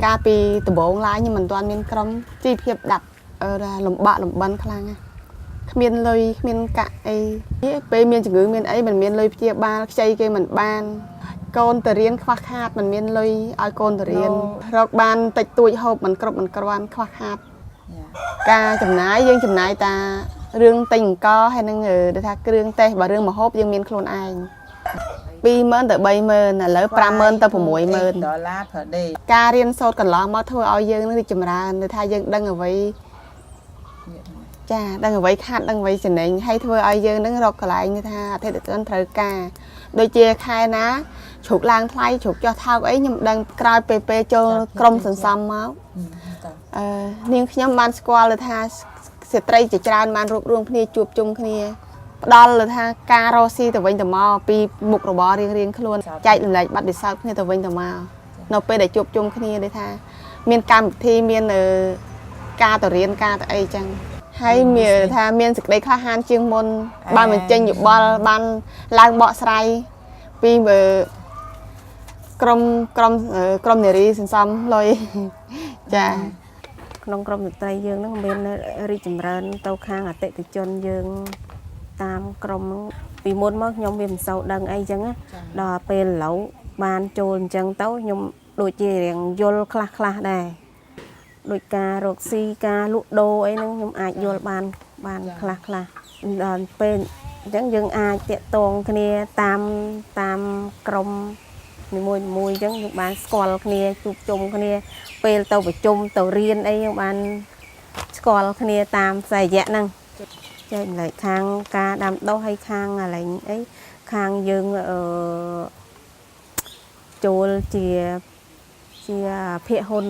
កាលពីដំបូងឡើយខ្ញុំមិនទាន់មានក្រុមជីវភាពដាប់អឺលំបាកលំបិនខ្លាំងណាស់គ្មានលុយគ្មានកាក់អីពេលមានជំងឺមានអីមិនមានលុយព្យាបាលខ្ចីគេមិនបានកូនទៅរៀនខ្វះខាតមិនមានលុយឲ្យកូនទៅរៀនរកបានតិចតួចហូបមិនគ្រប់មិនគ្រាន់ខ្វះខាត ការចំណាយយើងចំណាយតារឿងទិញអង្ករហើយនឹងដូចថាគ្រឿងទេសបើរឿងម្ហូបយើងមានខ្លួនឯង20000ទៅ30000ឥឡូវ50000ទៅ60000 ដុល្លារ per day. ការរៀនសូត្រកន្លងមកធ្វើឲ្យយើងនឹងរីកចម្រើនដូចថាយើងដឹងអ្វីចាដឹងអ្វីខាតដឹងអ្វីចំណេញហើយធ្វើឲ្យយើងនឹងរកកន្លែងថាអតិថិជនត្រូវការដូចជាខែណាជ្រូកឡើងថ្លៃជ្រូកចុះថោកអីខ្ញុំដឹងក្រោយពេលពេលចូលក្រុមសន្សំមក អឺនាងខ្ញុំបានស្គាល់ទៅថាស្ត្រីជាច្រើនបានរួបរួមគ្នាជួបជុំគ្នាផ្ដល់ទៅថាការរកស៊ីទៅវិញទៅមកពីមុខរបររៀងរៀងខ្លួនចែករំលែកបទពិសោធន៍គ្នាទៅវិញទៅមកនៅពេលដែលជួបជុំគ្នាដូចថា មានកម្មវិធីមានអឺការទៅរៀនការទៅអីចឹងហើយមានថាមានសេចក្តីក្លាហានជាងមុនបានបញ្ចេញយោបល់បានឡើងបកស្រាយពីអឺក្រុមក្រុមអឺក្រុមនារីសន្សំលុយ ចា ក្នុងក្រុមស្ត្រីយើងហ្នឹងមានរីកចម្រើនទៅខាងអតិថិជនយើងតាមក្រុមហ្នឹងពីមុនមកខ្ញុំវាមិនសូវដឹងអីចឹងណាដល់ពេលឥឡូវបានចូលអញ្ចឹងទៅខ្ញុំដូចជារៀងយល់ខ្លះខ្លះៗដែរដូចការរកស៊ីការលក់ដូរអីហ្នឹងខ្ញុំអាចយល់បានបានខ្លះខ្លះៗដល់ពេលអញ្ចឹងយើងអាចតាក់ទងគ្នាតាមតាមក្រុមនីមួយៗអញ្ចឹងយើងបានស្គាល់គ្នាជួបជុំគ្នា ពេលទៅប្រជុំទៅរៀនអីយើងបានស្គាល់គ្នាតាមខ្សែរយៈហ្នឹងចែករំលែកខាងការដាំដុះហើយខាងអាឡែងអីខាងយើងអឺចូលជាជាភាគហ៊ុន